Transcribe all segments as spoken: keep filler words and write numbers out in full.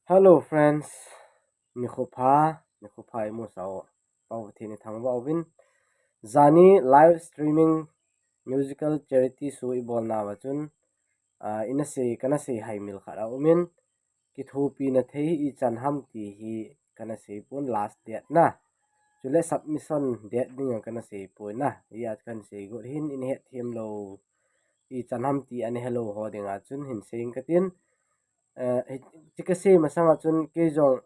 Hello friends, nikho pha, nikho pha imu sao, pau thini thangva uvin. Jani live streaming musical charity show ibolna va chun, uh, ina sei, kana sei hai mil khat a umin, kithopi na thei ichan ham ti hi kana sei pon last date na. Chule submission date ding kana sei pon na. Ia kana sei got hin in het them lo. Ichan ham ti ana hello ho dinga chun hin sei katin. Eh, hi, chi ka sei masanga chun kei jong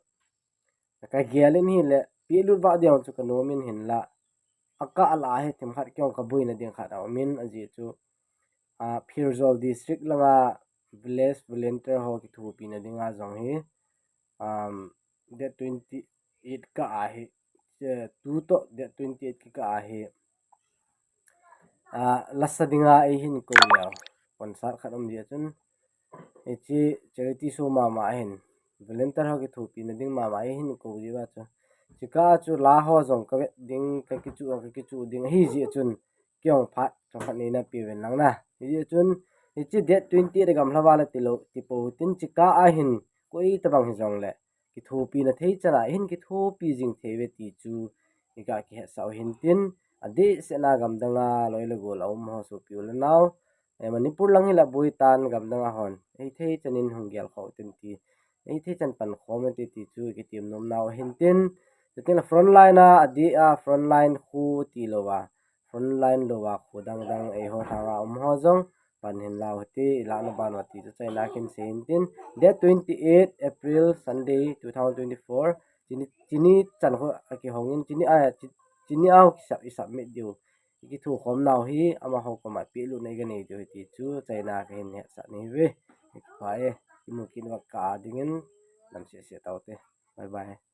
ka gel in hi le, pi lut va diang chu ka nom in hin la. A ka la hi thim khat kiong ka buina ding khat a umin a ji chu. A, Pherzawl district langa village volunteer ho kithopi na dinga jong hi. Um, date twenty-eight ka a hi. Eh, tu to date twenty-eight ki ka a hi. Ah, lasa dinga ei hin ko leo. Concert khat um dia chun. Hichi charity show mama hin. Volunteer ho kithopi na ding mama ei hin ko dia chu. Chika chu la ho jong ka vet ding, ka kichu, ka kichu ding hi ji chun. Kiong phat, chong khat nei na pi ven lang na. Hi ji chun. Hichi date twenty-eight gam hlawa la ti lo, ti po tin chika a hin. Ko ei tabang hi jong le. Kithopi na thei chana hin kithopi jing thei ve ti chu. Ika kihetsah u hin tin, a dehset na gamdanga loi le gol a um ho sopi u le nau. Eh, Manipur lang hi la boi tan gamdanga hon. Ei thei chanin hung gel kho tin ti. Ei thei chan pan khom ti ti chu kitim nom nau hin tin. Tin la frontline a, a di a frontline khu ti lo va. Frontline lo va khu dang dang ei ho thanga um ho jong. Pan hin lau hiti, ilahna ban uva ti chu chaina kin sei hin tin. Date twenty-eight April, Sunday, two thousand twenty-four. Chini, chini chan khu a kihong in, chini a, chi-, chini a kisub-, i submit diu. I kithu khom nau hi, amaho koma pi lu nei ka nei diu hiti chu, chaina ka hin hetsah ni ve. Hi pa e, kimu kin va ka dingin, lam se se tau te. Bye bye.